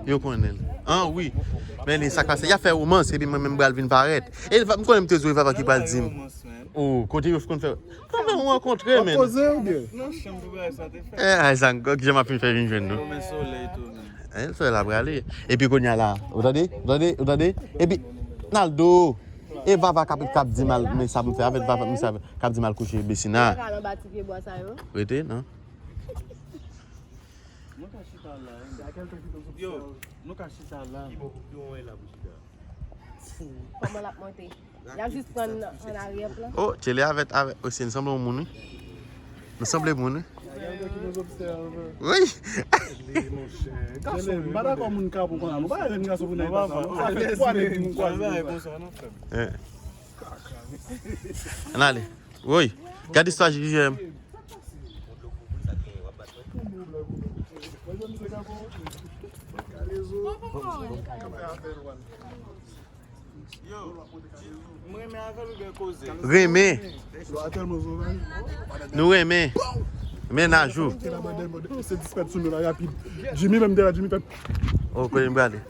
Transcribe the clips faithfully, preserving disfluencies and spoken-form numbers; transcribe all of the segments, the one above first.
Yo konnen l. An, wi. Men li, sa k pase? Y ap fè womans, epi mwen menm m pral vin parèt. E m konnen m te di w, e Vava ki pral di m. Oh, kote yo konn fè. Vava, nou rankontre, men. Koze oubyen? Eh, ay, Zango, ki jan m ap fin fè vin jwenn nou? Eh, solèy la prale. Epi kounye a la, ou tande? Ou tande? Ou tande? Epi, Naldo. E Vava k ap, k ap di m al, men sa pou m fè avè l, Vava, men sa k ap di m al kouche Besina. Rete, non? Nou ka chita la, wi. Yo, nou ka chita la. Ki bò, ki bò w la pou chita? Kòman l ap monte? Y ap jis pran nan, an aryè plan. Oh, Tchele avèk, avèk, oh, se sanble yon moun, wi. Nou sanble moun, wi. Wi. Gason, m pa dakò moun ka pou konn nou pa rele gason pou nèg sa, non. Sa fè twa nèg moun kwaze konsa. Ann ale. Woy, gad istwa J J M. Renmen. Nou renmen. Mennaj ou. Se dispèt sou nou la rapid. Jimmy menm de la, Jimmy pèp. Oh, kote m prale?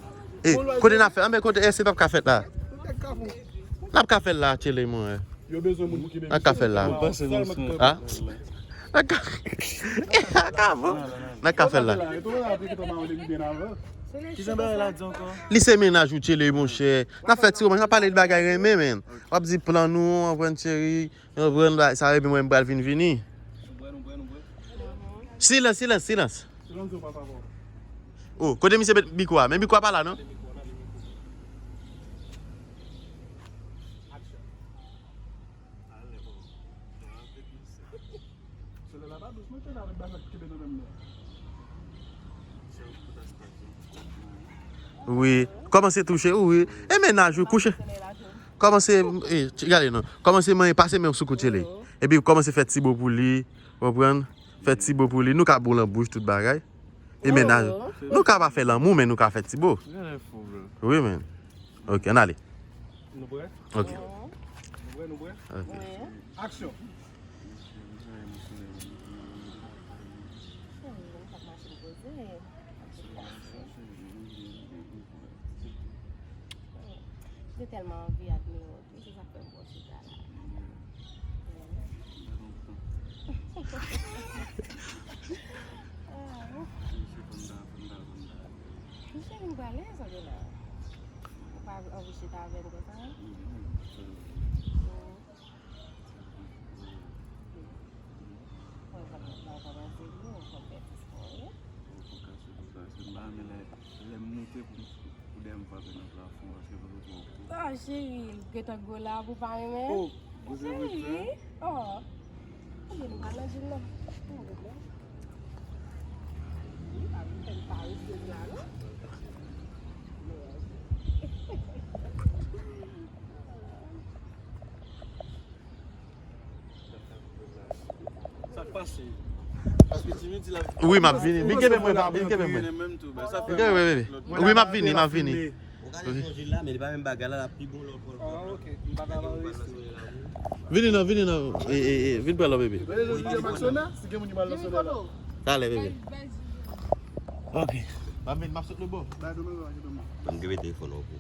E, kote n ap fè? Anben kote, èske p ap ka fèt la? N ap ka fè l la, Tchele, mwen. Yo bezwen moun pou ki. N ap ka fè l la. Ha? N ap ka, n ap ka fè l la. Li se mennaj ou, Tchele, monchè. N ap fè ti womans, n ap pale de bagay renmen, men. W ap di plan nou, w ap pran cheri, w ap pran sa, epi mwen, m pral vin vini. Silans, silans, silans. Oh, kote misye met mikwo a? Men mikwo a pa la, non? Wi. Kòmanse touche ou, wi. E mennaj ou kouche. Kòmanse, e, gade non. Kòmanse manyen, pase men w sou kou Tchele. Epi kòmanse fè ti bo pou li. Konprann? Fè ti bo pou li. Nou ka boul an bouch, tout bagay. E mennaj. Nou ka pa fè lanmou, men nou ka fè ti bo. Wi, men. Ok, ann ale. Nou prè? Ok. Nou prè, nou prè? Ok. Aksyon. Mwen tèlman anvi admire w tou, se sa k fè m pran chita la. Monchè, m prale, sa gen la. Ou pa anvi chita avè m konsa? Mwen pa, mwen pa panse nou, ou konn fè ti spò, wi. Ou konn fè ti spò, se m pa renmen lè, lè m moute pou, pou dèyè m frape nan plafon, paske m twò gwo. Ah, cheri, gentan gwo la, pou pa renmen? Oh, gwo se vre, cheri. Oh. Ebyen, nou pa nan jim nan. Wi, pa vin fè m parese la, non. Sa k pase? Paske Jimmy di l ap. Wi, m ap vini. Vin kenbe mwen, pa, vin kenbe mwen. Vin kenbe mwen, bebe. Wi, m ap vini, m ap vini. Ou ka ale nan vil la, men li pa menm bagay la, l ap pi bon lè w pran l. Ah, ok. M pa ka ba w resi. Vini non, vini non. E, e, e, vin pran lò, bebe. Talè, bebe. Ok. M ap vin, m ap sot nan bò. M gen telefòn an pou,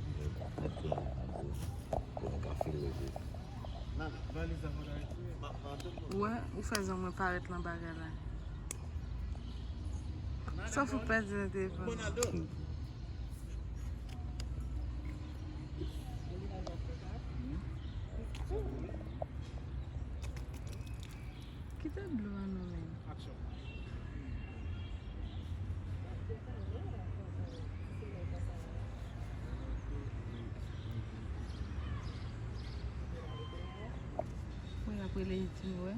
pou, pou, pou filme tou. Ou wè, ou fè zan mwen parèt nan bagay la. Sòf ou pèdi nan telefòn. Kite dlo a non, men. Mwen ap rele Iti, wè.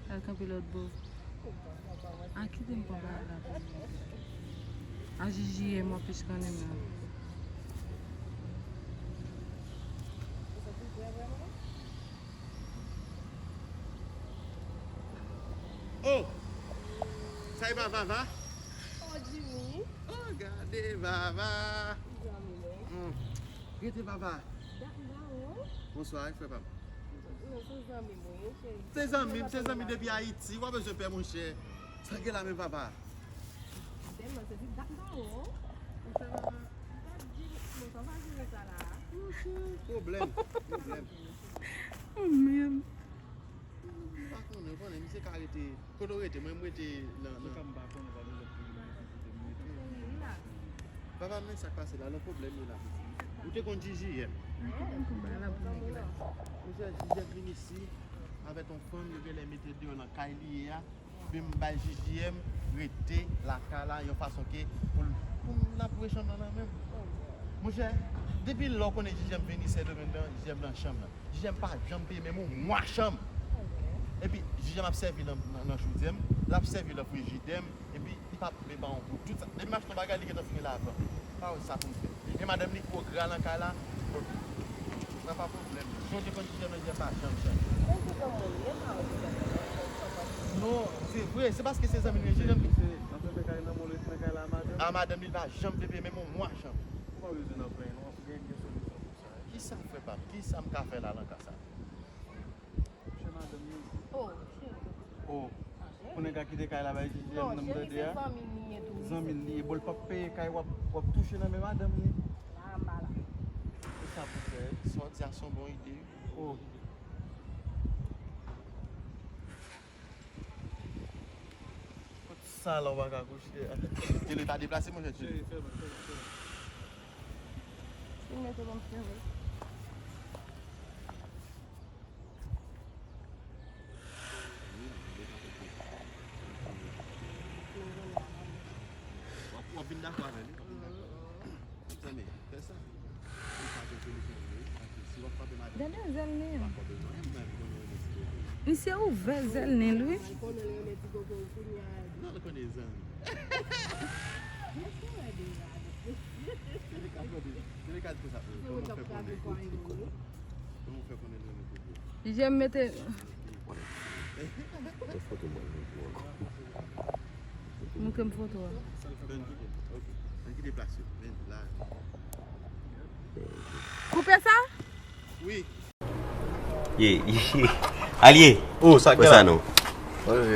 Al kanpe lòt bò. A, kite m pran bagay la pou mwen. A, J J M, w ap plis konnen m nan. Oh! Sa e pa Vava? Oh, Jimmy. Oh, gade Vava. Zanmi mwen. Hmm. Rete Vava. Dat m pa wè w. Bonswa, frè pa m. Non, se zanmi mwen, wi, cheri. Se zanmi m, se zanmi depi Ayiti. W pa bezwen pè, monchè. Sa gen la menm, Vava? Tèlman se di dat m pa wè w. Pwoblèm. Oh, man. M pa konnen, ou konnen, misye ka rete, kote w rete, mwen, m rete nan, nan. Sa m pa konnen, pa bezwen pou li mwen, pou li mete. Papa, men sa k pase la, nan pwoblèm yo la, pitit. Ou te konn J J M? Misye, J J M vin isi avèk yon fanm, yo genlè mete deyò nan kay li ye a. Epi m bay J J M rete lakay la yon fason ke pou l, pou m n ap lwe chanm nan nan men m. Monchè, depi lè w konnen J J M vini Sendomeng nan, J J M nan chanm nan. J J M pa janm peye menm yon mwa chanm. Epi J J M ap sèvi nan, nan, nan chodyè m, l ap sèvi nan frijidè m, epi li pa peye pa yon goud. Tout sa, depi m achte yon bagay, li gentan fini lajan. Pa wè sa pou m fè. E madanm li gwo gra nan kay la. Nan pa pwoblèm. Si w te konn J J M nan, J J M pa janm chanje. Non, se vre, se paske se zanmi l, J J M. A madanm li pa janm vle peye menm yon mwa chanm. Ou pa bezwen nan plenyen, non. Gen, gen solisyon pou sa. Kisa, frè pa m? Kisa m ka fè la nan ka sa? Monchè, madanm li. Oh, cheri. Oh. Pou nèg la kite kay la bay J J M nan m tande a. Zanmi l li ye, bon, l p ap peye kay, w ap, w ap touche nan men madanm li. La anba la. E sa pou fè? Sa w di a se yon bon ide, wi. Oh. Kot sa la w pa ka kouche a? Tele pa deplase, monchè, tele. Cheri, fèmen, fèmen, fèmen. Li mete bon fèmen. W ap, w ap vin dakò avè l, wi. W ap vin dakò. Mezanmi, fè sa. Ou pa gen solisyon vre, paske si w ap frape madanm, gade zèl nen. Misye ouvè zèl nen l, wi. Al konnen l renmen ti koko l kounye a. Non, l konnen zanmi. Tele ka di konsa, konnen fè konnen. Konnen fè konnen l renmen koko. J J M mete. Mwen foto mwen, mwen pou ankò. Montre m foto a. Koupe sa? Wi. Ye, ye. Alye. Oh, sa k gen la? Wè sa non. Ok.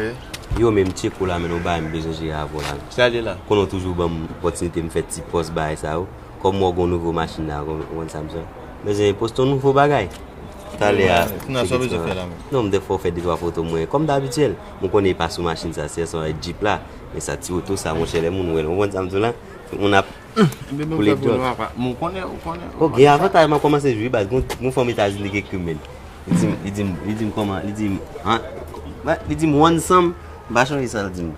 Yo, men m tcheke w la, men nou bagay m bezwen jere avè w la. Sa l ye la? Konnen w toujou ban m opòtinite m fè ti pòs bagay sa yo. Kòm mwen gen nouvo machin la, ou konprann sa m di w. Bezwen poste yon nouvo bagay. Talè a. Kounye a, sa w bezwen fè la menm? Non, m te fè w fè de twa foto mwen. Kòm dabityèl, mwen konnen e pa sou machin sa, se sou Jeep la. Men sa ti oto sa, monchè, lè moun wè l, ou konprann sa m di w la? Moun ap koule dòt. Mwen konnen, ou konnen. Oh, gen avantaj, m ap kòmanse jwe baz. Gon, gon fanm Etazini ki ekri m, men. Li di m, li di m, li di m kòman, li di m, an, li di m one sum, m pa chonje sa l di m.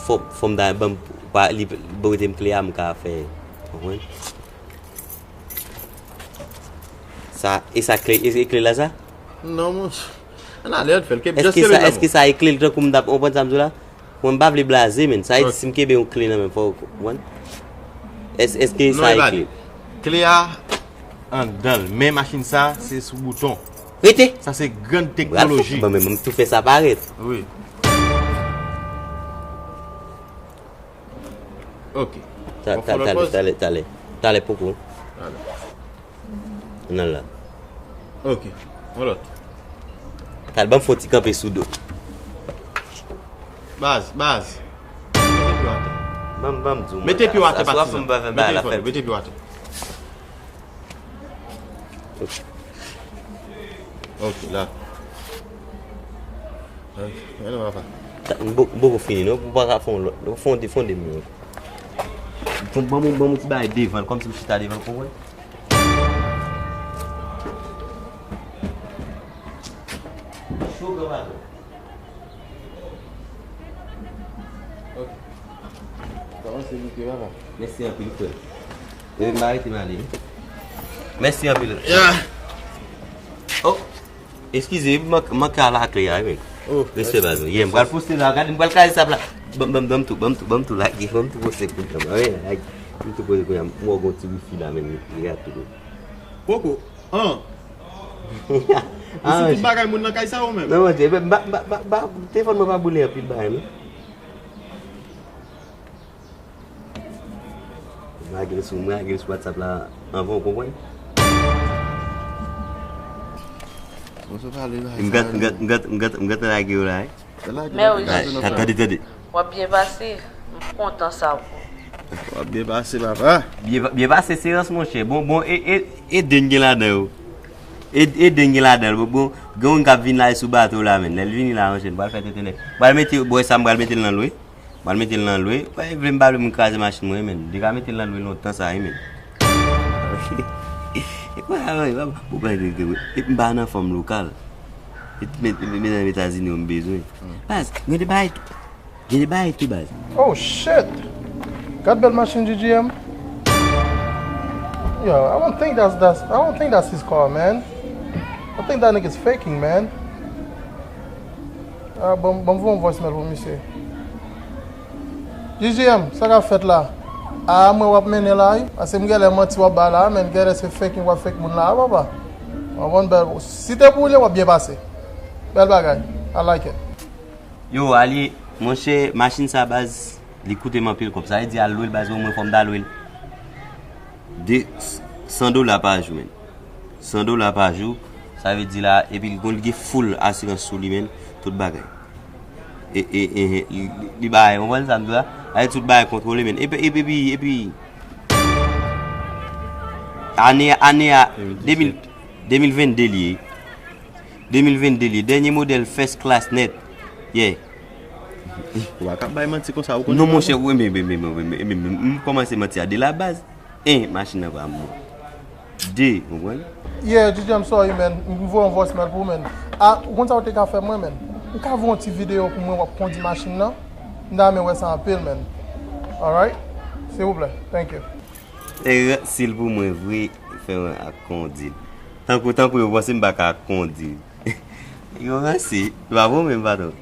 Fò, fò m ta ban m, pa, li, li prete m kle a, m ka fè, konprann? Sa, e sa kle, e, e kle la sa? Non, monchè. Ann ale, ann fè l. Èske sa, èske sa e kle l tankou m t ap, konprann sa m di w la? Mwen, m pa vle blaze, men. Sa vle di, si m kenbe yon kle nan men, fò w konprann. Èske sa e kle? Kle a anndan l, men machin sa, se sou bouton. Rete! Sa se grann teknoloji. Bon, men, m tou fè sa parèt. Wi. Ok. Talè, talè, talè, talè. Talè poko. Nan la. Ok. Yon lòt. Talè, ban m fè yon ti kanpe sou do. Baz, baz. Mete pye w atè. Ban m, ban m di w, mwen. Mete pye w atè, patizan. Mete pye w atè. Ok, la. Ay, men non, papa. M poko fini, non. Ou pa ka fè yon lòt. Fè yon de, fè yon de moun. Ban m, ban m ti bagay devan l, kòmsi m chita devan l, konprann? Cho, gran patwon. Ok. Kòman se moute, papa? Mèsi anpil, frè. Depi m arete m ale. Mèsi anpil. Oh, eskize, m manke al lakle a, wi. Oh, respè, baz. Yeah, m pral poste la, gade, m pral kraze sap la. Ban m, ban m, ban m tou, ban m tou, ban m tou lage, ban m tou poste kounye a, wi, lage. M tou poste kounye a, m wè gon ti wifi la, men, li ap tou. Poko. An. Ou sou tout bagay moun nan kay sa ou menm? Non, monchè, ba, ba, ba, ba, telefòn mwen pa boule anpil bagay, non. M lage l sou, m lage l sou WhatsApp la anvan, ou konprann? Bon, se pale la. M gat, m gat, m gat, m gat, m gat lage yo la, wi. Mèwis. Tande, tande. W ap byen pase. M kontan sa pou ou. W ap byen pase, papa. Byen, byen pase se rans, monchè. Bon, bon, e, e, e den gen ladan yo. E, e den gen ladan l. Bon, bon, gen youn k ap vin la sou bato la, menn. Lè l vini la, monchè, m pral fè tenten nèg. M pral mete, bò sa, m pral mete l nan lwe. M pral mete l nan lwe. Wè, vle m pa vle m kraze machin mwen, menn. Deja mete l nan lwe lontan sa, wi, menn. E pa, e pa, e pa, e pa, e pa, e m pa nan fòm lokal. E, men, men, men, Etazini yo m bezwen. Baz, gen de bagay tou. Gen de bagay tou, baz. Oh shit! Gad bèl machin G G M. Yo, I don't think that's, that's, I don't think that's his car, man. I think that nigga's faking, man. Ah, bon, bon, voye yon voicemail pou misye. G G M, sa k ap fèt la? Ah, mwen w ap mennen la, wi. Paske m genlè manti w ap bay la, men genlè se faking w ap fake moun la, papa. Mwen konn bèl. Si te pou ou li, w ap byen pase. Bèl bagay. I like it. Yo, alye, monchè, machin sa baz, li koute m anpil kòb. Sa vle di al lwe l baz, omwen fò m ta lwe l. De, san dola pa jou, menn. San dola pa jou, sa vle di la, epi l gon, li gen full asirans sou li, menn, tout bagay. E, e, e, e, li, li bagay, konprann sa m di la? Sa vle di tout bagay kontwole, menn. Epi, epi, epi, epi, ane, ane a, de mil, de mil vennde li ye. De mil vennde li ye. Dènye modèl first class nèt. Yeah. Ou pa ka bay manti konsa, ou konnen. Non, monchè, wi, men, men, men, men, men, men, men, m kòmanse manti a de la baz. En, machin nan pa mwen. De, ou konprann? Yeah, G G, I'm sorry, man. M voye yon voicemail pou ou, man. Ah, ou konn sa ou te ka fè mwen, man? Ou ka voye yon ti videyo pou mwen, w ap kondi machin nan? M ta renmen wè sa anpil, man. Alright? Silvouplè. Thank you. E, si l pou mwen vre, fè mwen ak kondi l. Tankou, tankou yo panse m pa ka kondi l. Yo ranse, se pa bon menm, patwon.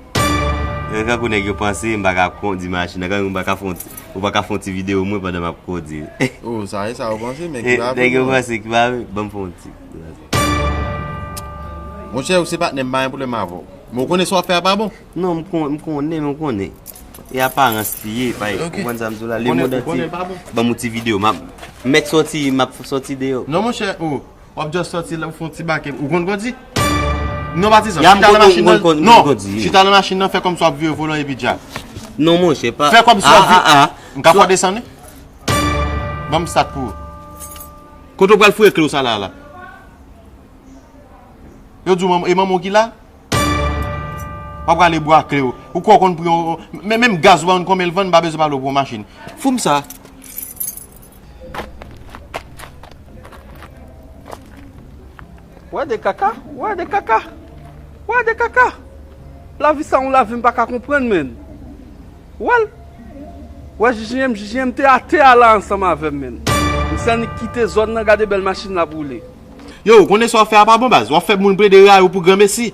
E, tankou nèg yo panse m pa ka kondi machin nan, kanmenm ou pa ka fè yon ti, ou pa ka fè yon ti videyo mwen pandan m ap kondi. Oh, sa e sa yo panse, men ki pa vre, nèg yo panse ki pa vre, ban m fè yon ti. Monchè, ou se patnè m, pa gen pwoblèm avè w. Men ou konnen sa w ap fè a pa bon. Non, m kon-, m konnen, men ou konnen. E aparans li ye, pa, ou konprann sa m di w la, le monde entier. Ban m yon ti videyo, m ap, m mèt sòti, m ap sòti deyò. Non, monchè, oh. W ap just sòti la, ou fè yon ti bake. Ou konn kondi? Non, patizan, chita nan machin nan. Non, chita nan machin nan, fè kòmsi w ap vire volan epi dja. Non, monchè, pa. Fè kòmsi w ap vire. M ka fè w desann, wi? Ban m stat pou ou. Kote w pral foure kle w sa la, la? Yo di w manm-, e manman w ki la? W ap rale bwa kle w. Ou kwè w konn pri yon, men, menm gaz ou pa konn konbyen l vann, m pa bezwen pale w pou yon machin. Fou m sa. Wè de kaka, wè de kaka, wè de kaka. Lavi sa yon lavi m pa ka konprann, menn. Wè l. Wè J J M, J J M te atè a la ansanm avè m, menn. Misye annik kite zòn nan, gade bèl machin l ap woule. Yo, ou konnen sa w ap fè a pa bon, baz. W ap fè moun plede rayi w pou granmesi.